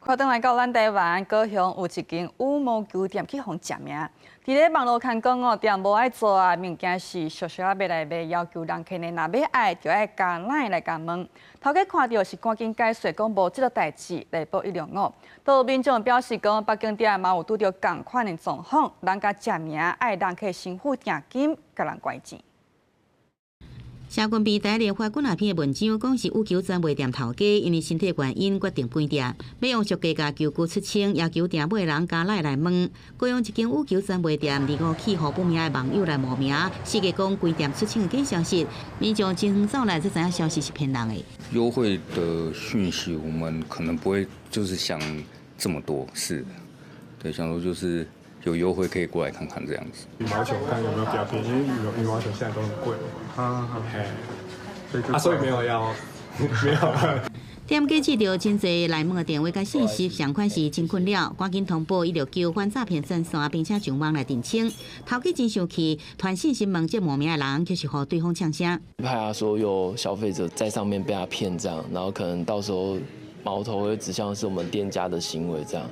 看轉來到咱台灣高雄有一間羽毛球店去予人食名，佇咧網路刊講哦，店無愛做啊，物件是俗俗仔欲來賣，要求人客呢，若欲愛就愛加 LINE 來共問。頭家看著是趕緊解釋講無這個代誌來報165。都有民眾表示講，北京店嘛有拄著仝款的狀況，人共食名愛人客先付訂金，共人拐錢。社群平台連發幾若篇的文章，講是羽球專賣店頭家因為身體原因決定關店，欲用俗價共球具出清，要求訂買人加 LINE 來問。高雄一間羽球專賣店二五去予不明的網友來冒名，四界講關店出清的假消息，民眾真遠走來才知影消息是騙人的。優惠的訊息，我們可能不會就是想這麼多，是，對，想說就是有優惠可以過來看看這樣子。羽毛球看有沒有比較便宜，因為羽毛球現在都很貴。啊，嘿，啊，所以沒有要，沒有。店家接著真濟來問的電話佮信息，上款是真困擾，趕緊通報169反詐騙專線，並且上網來澄清。頭家真生氣，傳信息問這無名的人，就是予對方嗆聲。怕他說有消費者在上面被他騙這樣，然後可能到時候矛頭會指向是我們店家的行為這樣，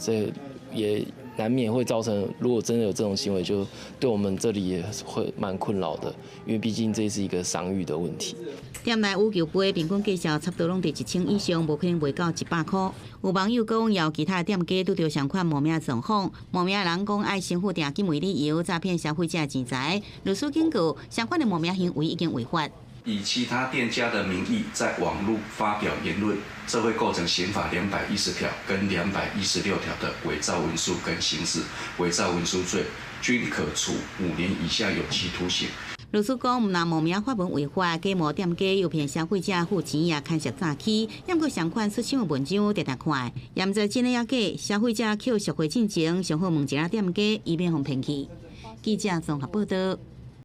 這也難免會造成，如果真的有這種行為，就對我們這裡也會蠻困擾的，因為畢竟這是一個商譽的問題。店內羽球杯平均價數差不多攏佇1000以上，無可能賣到100箍。有網友講，有其他店家拄著相款冒名狀況，冒名人講愛先付訂金為理由，詐騙消費者錢財。律師警告，相款的冒名行為已經違法。以其他店家的名義在網路發表言論，這會構成刑法210條跟216條的偽造文書跟刑事偽造文書罪，均可處5年以下有期徒刑。律師講，毋但冒名發文違法，假冒店家誘騙消費者付錢也牽涉詐欺。毋過相款出手的文章常常看，也毋知真的抑假，消費者抾贖回進前，上好問一下店家，以免予騙去。記者綜合報道。